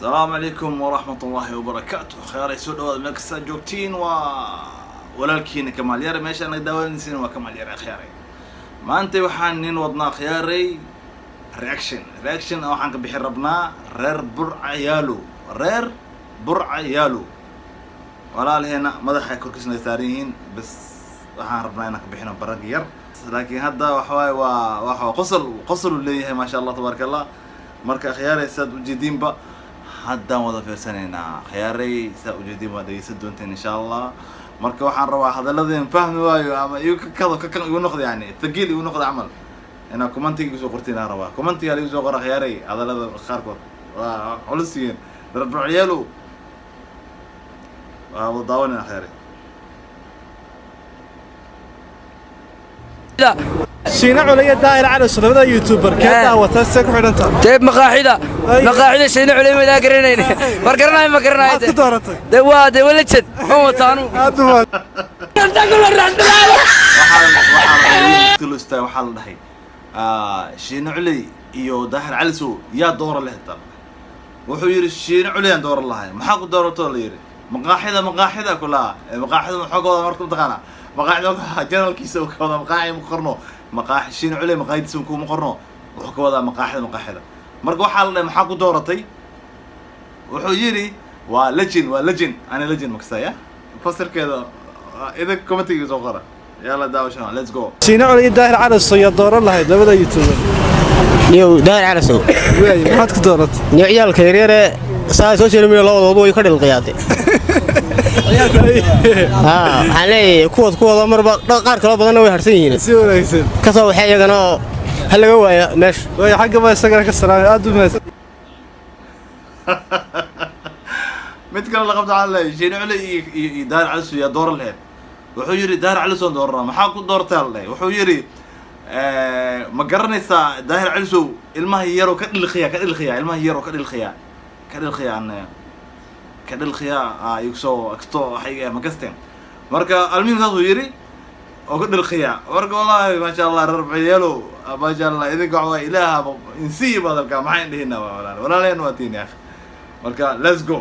Asalaamu calaykum waraxmat ullaahi wabarakaatu. Khiyaaray, soo dhawaada meel kastaa joogtiin. Waa walaalkiina Kamaal Yare. Meesha naga daawanaysiin waa Kamaal Yare. Khiyaaray, maanta waxaan nin wadnaa, khiyaaray, reaction. Reaction waxaan ka bixin rabnaa reer Burca Yaalo, reer Burca Yaalo. Walaalaheena madaxa korkiisna ay saaran yihiin. Bas waxaan rabnaa inaan ka bixino baranka yar, laakiin hadda waxa waaye waa waxa qosol qosol uu leeyahay. Maasha Allah, tabaaraka Allah. Marka khiyaaray, saad ujeediinba haddaan wada fiirsanaynaa. Khiyaaray, saa ujeediin waa dhegeysan doonteen insha Allah. Marka waxaan rabaa hadaladeen fahmi waayo ama igu kakado kakan igu noqda, yani thagiil igu noqda camal, inaa commentiga igu soo qortiin aan rabaa. Commentiga igu soo qora, khiyaaray. Hadalada qaarkood waa culus yihiin. Reer Burcyaalo waa wada daawanayna, khiyaaray. Shiina Culaya, Daahir Calas, labada youtuber kee daawata, see ku xidhanta? Dee maqaaxida, maqaaxida Shiina Culay madaa garanayn, war garanayo, ma garanayo. Maxaad ku dooratay? Dee waa dee walajad ma wataanu. Aad u mahad. Waxaa loo istaagay, waxaa la dhahay, Shiine Culey iyo Daahir Calisow yaa doora leh tan? Wuxuu yidhi Shiine Culey aan dooran lahay. Maxaa ku doorato? La yidhi maqaaxida, maqaaxida kulaha. Maqaaxida maxaa ka wada? Marka mataqaana maqaaxida channelkiisa uu ka wada maqaaxi ma qorno, maqaaxi Shiine Culey maqaaxidiisa kuma qorno. Wuxuu ka wadaa maqaaxida, maqaaxida. Marka waxaa la dhahay maxaa ku dooratay? Wuxuu yidhi waa legend, waa legend. Ani legend makasaya fasirkeeda idin commentiga soo qora. Yalla, daawashan, let's go. Shiina Culaya, Daahir Calas yaa dooran lahayd labada youtuber? Niyow, Daahir Calasow. Waay, maxaad ku dooratay? Niyow, ciyaalka yaryare saa social media labadoodu way ka dhilqiyaade. Haa, waxaan leeyahay kuwood kuwooda marba qaar kaloo badanna way harsan yihiin. Si wanaagsan. Ka soo waxay iyagana oo ha laga waayo meesha. Waay, xagga baa isagana ka salaamay. Aad u mahadsan. Mid kale la qabta waxaa leeyahay Shiine Culey iyo Daahir Calisow yaa dooran lahayd? Wuxuu yidhi Daahir Calisow aan dooranaa. Maxaa ku doortay? La dhahay. Wuxuu yidhi ma garanaysaa Daahir Calisow ilmaha yaroo ka dhilqiya, ka dhilqiya, ilmaha yaroo ka dhilqiya, ka dhilqiya, aan ka dhilqiya igu soo agto waxay ma gasteen. Marka almuhim saasuu yidhi oo ka dhilqiya. Marka wallahi maasha Allah, reer Burcyeelo, maasha Allah, idinka waxa waay ilaaha insiyi badalka maxayn dhihinaa. Waa walaal, walaalaheen waa tiin ya akhi. Marka let's go.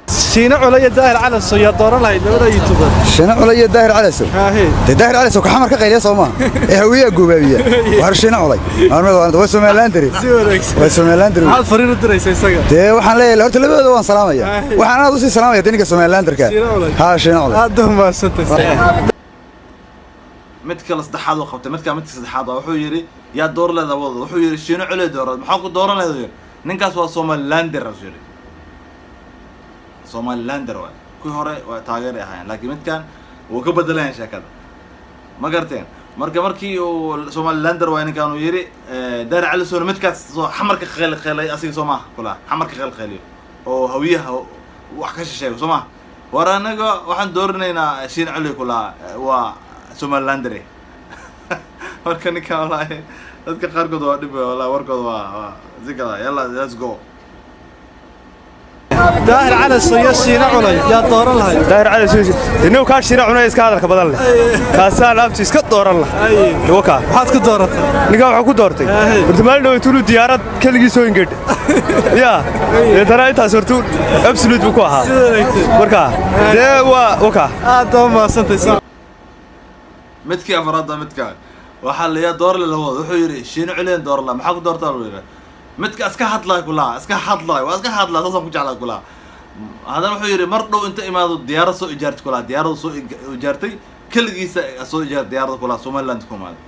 Shiina Culaya, Daahir Calasow yaa dooran lahayd labada youtuber? Shiina Culay iyo Daahir Calasow? Haahe. Dee Daahir Calasow ka xamar ka qayliya soo maaha ee Hawiyaa guubaabiya? Waar Shiina Culay maalmeed waa Somaliland. Si wanaagsan. Waa Somaliland. Maxaad fariin u diraysa isaga? Dee waxaan leeyahay horta labadooda waan salaamaya. Waxaan aad usii salaamaya dee ninka Somalilanderka. Shiina Culay. Haa, Shiina Culay. Aad u mahadsantahay. Mid kale saddexaad uu qabtay. Midka midka saddexaad waa wuxuu yidhi yaa door leeda wada? Wuxuu yidhi Shiino Culey dooran. Maxaa ku dooran leeda? Yidhi ninkaas waa Somalilander ayuu yidhi. Somalilander waay. Kuwii hore waa taageeray ahaayeen, laakiin midkan wuu ka bedelayan sheekada, ma garteen? Marka markii uu Somalilander waay ninkan uu yidhi Daahir Calisowna midkaas soo xamarka qeyl qeylay asiga soo maaha kula xamarka qeyl qeyliyo oo Hawiyaha wax ka shisheeyo soo maaha. War anaga waxaan dooranaynaa Shiin Culey kula, waa Somalilander. Marka ninkan wallahi dadka qaarkood waa dhib, wallahi warkooda waa si kala. Yalla, let's go. Daahir Calasow iyo Shiina Culay yaa dooran lahayd? Daahir Calasow inuu kaa Shiina cunay iska hadalka badan leh, kaasaa laabti iska dooran lah waka. Maxaad ku dooratay? Ninkaa waxaa ku doortay horta maalin dhow intuu diyaarad keligii soo ingedh ya deetana intaas hortu absolute buu ku ahaa. Si wanaagsan. Marka dee waa waka. Aad u mahadsantahay. Midkii afraadda midkaan waxaa la yaa doorle labada? Wuxuu yidhi Shiino Culeen doorla. Maxaa ku doortaa? Buu yidhi midka iska hadlaay kulaa, iska hadlaay, waa iska hadlaa, saasaan ku jeclaa kulaa. Haddana wuxuu yidhi mar dhow inta imaado diyaarad soo ijaartay kulaa, diyaarada soo ijaartay, keligiisa soo ijaartay diyaarada kulaa, Somaliland ku imaado.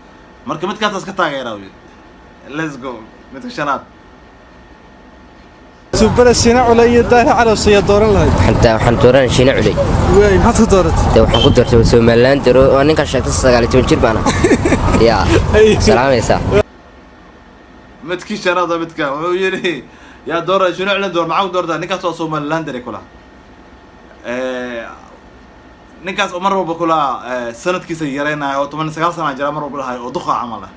Marka midkaas iska taageeraa buu yidhi. Let's go, midka shanaad. Tubada Shiina Culay iyo Daahir Calasow yaa dooran lahayd? Waxaan dooran Shiina Culey. Waay, maxaad ku dooratay? Dee waxaan ku doortay waa Somaliland daro, waa ninkaan sheegtay. 19 jir baana yaa salaamaysaa. Midkii shanaada midka wuxuu yidhi yaa doora? Shiino Culeen door. Maxaa ku doortaa? Ninkaas waa Somalilander kula, ninkaas oo mar walba kula sanadkiisa yareynayo oo 19 sana jira mar walba dhahay oo duqa camal ah.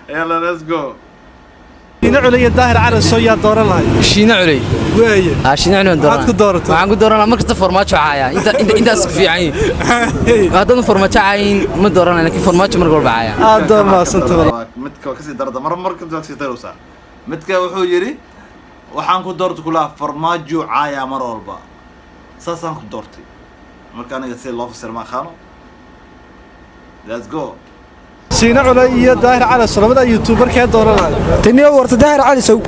Yalla, let's go. Shiina Culay iyo Daahir Calasow yaa dooran lahayd? Shiina Culey. Waaye. Aa, Shiina Culey waan dooranaa. Maxaad ku dooratay? Waxaan ku dooranaa mar kasta Farmaajo caaya. Intaas ku fiican yihiin. Haddaan Farmaajo caayin ma dooranay, laakiin Farmaajo mar walba caaya. Aad u mahadsantahay. Midka waa kasii darada mar marka waa kasii daraysaa. Midka wuxuu yidhi, waxaan ku doortay kulaha Farmaajo caaya mar walba, saasaan ku doortay. Marka aniga si loo fasir ma aqaano. Let's go. Shiina Culay iyo Daahir Cali, labada youtuber, kee dooran lahayd? Taniyo warta Daahir Cali Sow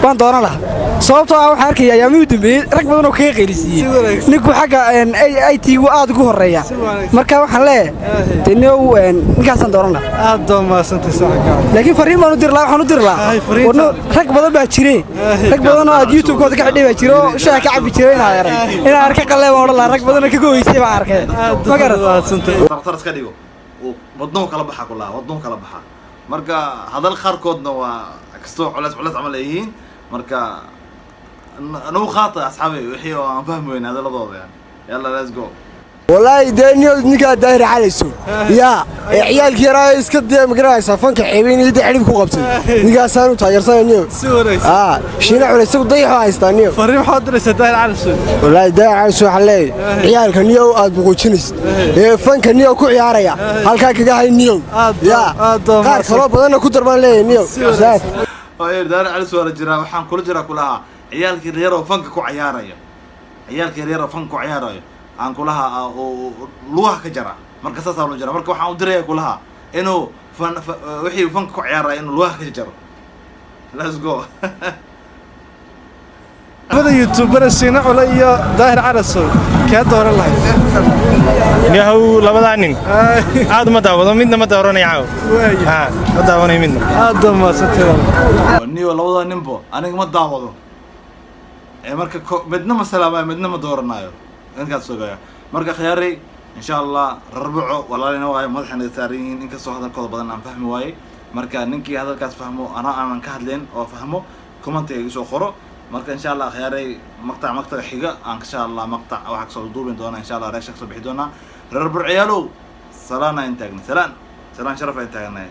baan dooran lahaa, sababtoo ah waxaan arkaya ayaamihii u dambeeyey rag badan oo kaga qaylisiiyey. Si wanaagsan. Ninku xagga IT-gu aad ugu horreeya. Si wanaagsan. Marka waxaan leeyahay, taniyow, ninkaasaan dooran lahaa. Aad baa mahadsantahay, saaxiibka. Laakiin fariin baan u diri lahaa, waxaan u diri lahaa Ay, fariinta. Warno, rag badan baa jire, rag badan oo aad YouTube-kooda ka xidhay baa jire oo shaaha ka cabbi jiray. Inaa arag, inaa arka qallee baan odhan lahaa. Rag badan oo ka go'eysay baan arkay, ma garan. Mahadsantahay. Tartar iska dhigo uu wadnuhu kala baxa kulaha, wadnuhu kala baxa. Marka hadal qaarkoodna waa kastoo culeys culeys camal ay yihiin. Marka nagu qaata, asxaabi, wixii oo aan fahmi weyn hadaladooda yani. Yalla, let's go. Wallaahi dee ninkaa Daahir Calayso yaa ee ciyaalkii yaraa iska dee magaranaysaa fanka xeebeynaya dee xidhib ku qabtay, ninkaasaan u taageersanay niyo. Si wanaagsan. Aa, Shiina Culay isagu dayaxoo haystaa niyo. Fariin maxaad diraysaa Daahir Cali Sow? Wallaahi Daahir Calayso waxaan leeyahay, ciyaalka niyow aad buquujinaysid ee fanka niyow ku ciyaaraya, halkaa kaga hay niyow. Yaa Aad baa qaar kaloo badanna ku dar baan leeyahay niyow. Waayo, Daahir Cali Sow waa la jiraa. Waxaan kula jiraa kulahaa ciyaalkii yaryar oo fanka ku cayaarayo, ciyaalkii yaryar oo fanka ku cayaarayo aan kulaha oo lugaha ka jara. Marka saasaa loo jira. Marka waxaan u diraya kulaha inuu fan wixii fanka ku cayaaraya inuu lugaha ka jaro. Let's go. Labada youtuber, Shiina Culay iyo Daahir Cali Sow, kee dooran lahayd? Yahow, labadaa nin aad uma daawado, midna ma dooranaya caaw. Waaya. Ma daawanayo midna. Aad baa mahadsantahay. Niyo, labada ninbo aniga ma daawado ee marka midna ma salaamayo, midna ma dooranayo ninkaas sogaya. Marka khiyaarey, insha Allah rarbaco walaalina waayo, madaxa naga saaran yihiin, inkastoo hadalkooda badan aan fahmi waayey. Marka ninkii hadalkaas fahmo, anaa aanan ka hadlayn oo fahmo, commentiga igu soo qoro. Marka insha Allah, khiyaarey, maqtac maqtaca xiga aan insha Allah maqtac waxaa kasoo duubin doona, insha Allah reaction kasoo bixi doonaa. Reer Burciyaalow, salaana in taagnay, salaan salaan sharaf aan taagnay.